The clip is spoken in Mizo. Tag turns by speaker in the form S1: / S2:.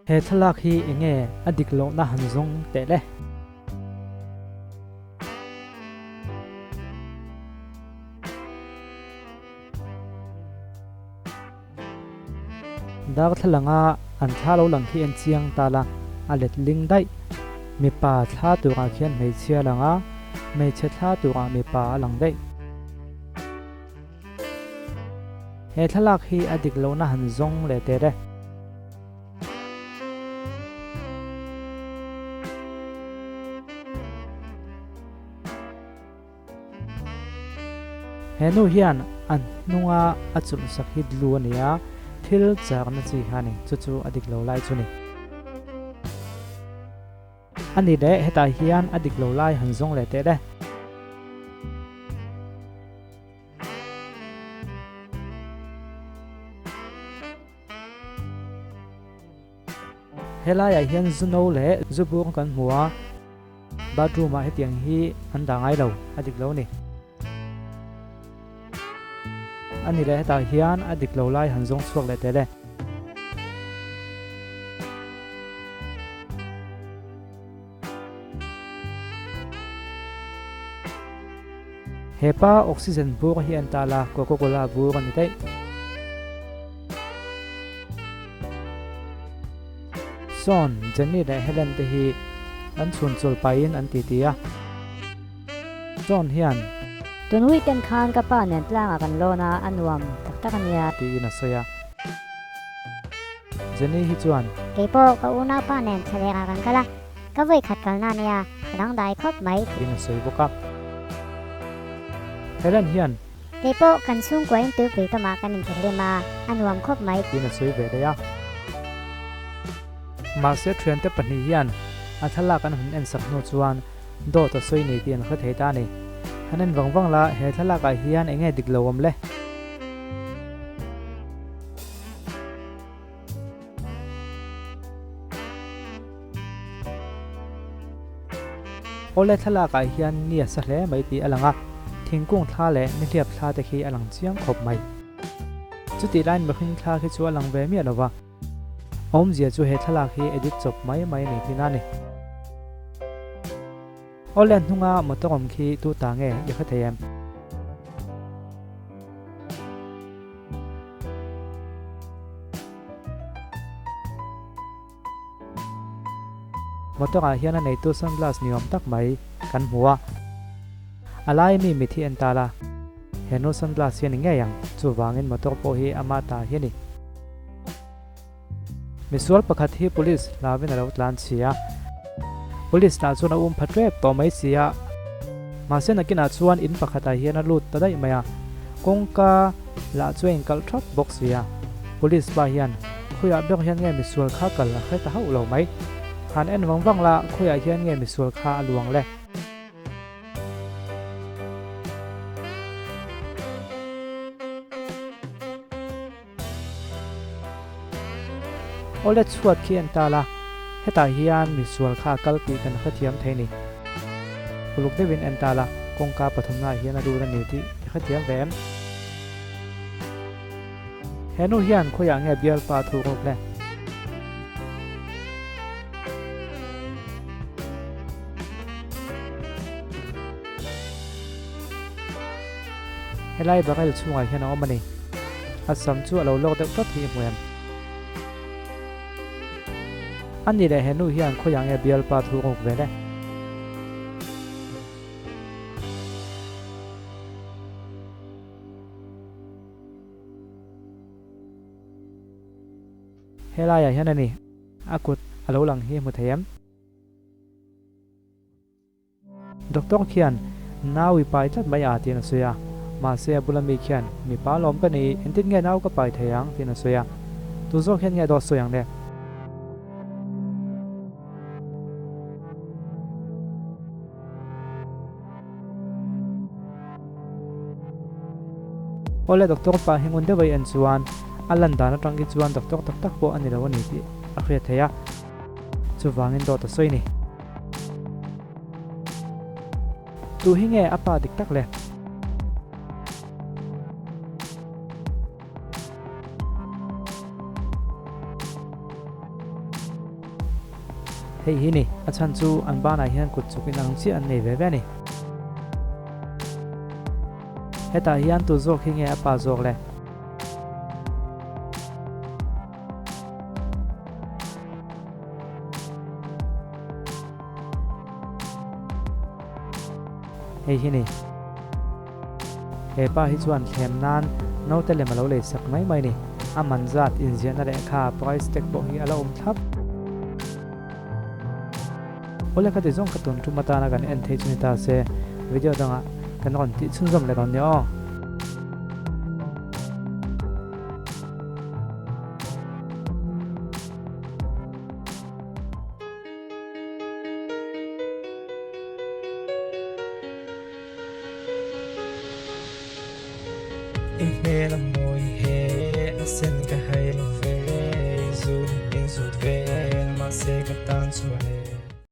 S1: He thlalak hi enge a dik lohna han zawng teh le. Darthlalanga an thla lo lang khi en chiang ta la, a let ling daih. Mipa thla turah khian hmeichhia a lang a, hmeichhe thla turah mipa a lang daih. He thlalak hi a dik lohna han zawng leh teh le. He nu hian a hnunga a chulh sak hi dlu a ni a, thil chakna chi kha a ni, chu chu a dik lo lai chu ni. A ni leh, hetah hian a dik lo lai han zawng leh teh le. Helaiah hian zu no leh zu bur kan hmu a, bathroom ah hetiang hi an dah ngai lo, a dik lo a ni. A ni leh hetah hian a dik lo lai han zawng chhuak leh tel e. Hepa oxygen bur hi an tal a, Coca Cola bur a ni daih. Sean, Jenny leh Helen te hi an chhun chawl pahin an titi a. Sean hian.
S2: Tun weekend khan ka pa nen tlangah kan lawn a, a nuam tak tak a nia.
S1: Tiin a sawi a. Jenny hi chuan.
S3: Keipawh ka unaupa nen thlalengah kan kal a, ka vawi khat kalna a nia, ka dangdai khawp mai.
S1: Tiin a sawi bawk a. Helen hian.
S3: Keipawh kan chhungkuain tuipui kamah kan intihlim a, a nuam khawp mai.
S1: Tiin a sawi ve daih a. Mahse thiante pahnih hian a thlalak an hun en sak hnu chuan dawt a sawi ni tih an hre thei ta a ni. Han en vang vang la, he thlalakah hian eng nge dik lo awm le? Awle thlalakah hian ni a sa hle mai tih a lang a, thingkung thla leh nihliap thla te khi a lang chiang khawp mai. Chutih laiin mihring thla khi chu a lang ve miah lo va, awmzia chu he thlalak hi edit chawp mai mai a ni tihna a ni. Awle hnunga motor awm khi tu ta nge i hre thei em? Motor ah hian a neitu sunglass ni awm tak mai kan hmu a, a lai mi mithi en ta la, he nu sunglass hi a ni ngei ang, chuvangin motor pawh hi ama ta hi a ni. Misual pakhat hi police hlauin a lo tlan chhi a, police lah chuan a um pha tep tawh mai si a, mahse nakinah chuan in pakhatah hian a lut ta daih mai a, kawngka lah chu a inkalh thap bawk si a, police pa hian khawiah ber hian nge misual kha kal a hre ta hauh lo mai, han en vang vang la khawiah hian nge misual kha a luang le. Awle chhuat khi en ta la, hetah hian misual kha a kal tih kan hrethiam thei ni. Uluk deuhin en ta la, kawngka pathumnaah hian a lut a ni tih i hrethiam ve em? He nu hian khawiah nge bialpa a thuruk le? Helai barrel chhungah hian a awm a ni. A sam chu a lo lawk deuh tlat hi i hmu em? A ni leh he nu hian khawiah nge bialpa thu ruk ve le? Helaiah hian a ni. A kut a lo lang hi hmu thei em? Doctor khian nau i pai tlat mai a tiin a sawi a, mahse a bula mi khian mipa lawm ka ni, engtin nge nau ka pai thei ang tiin a sawi a, tu zawk hian nge dawt sawi ang le? Awle doctor pa hi ngun deuh a i en chuan a lan dan atang khi chuan doctor tak tak pawh a ni lo a ni tih a hriat theih a, chuvangin dawt a sawi ni. Tu hi nge a pa dik tak le? Hei hi ni, a chhan chu an banah hian kut chuk inang chiah an nei ve ve a ni. Hetah hian tu zawk hi nge a pa zawk le? Hei hi ni. He pa hi chuan thlem nan naute lem a lo lei sak mai mai ni. A man zat inziahna lehkha price tag pawh hi a la awm thlap. Awle ka ti zawng ka tun tum atana kan en thei chu ni ta se video dangah kan rawn tih chhunzawm leh dawn nia aw.
S4: I hmel a mawi he a sen ka hai lo ve, zut in zut vel mahse ka tan chuan e.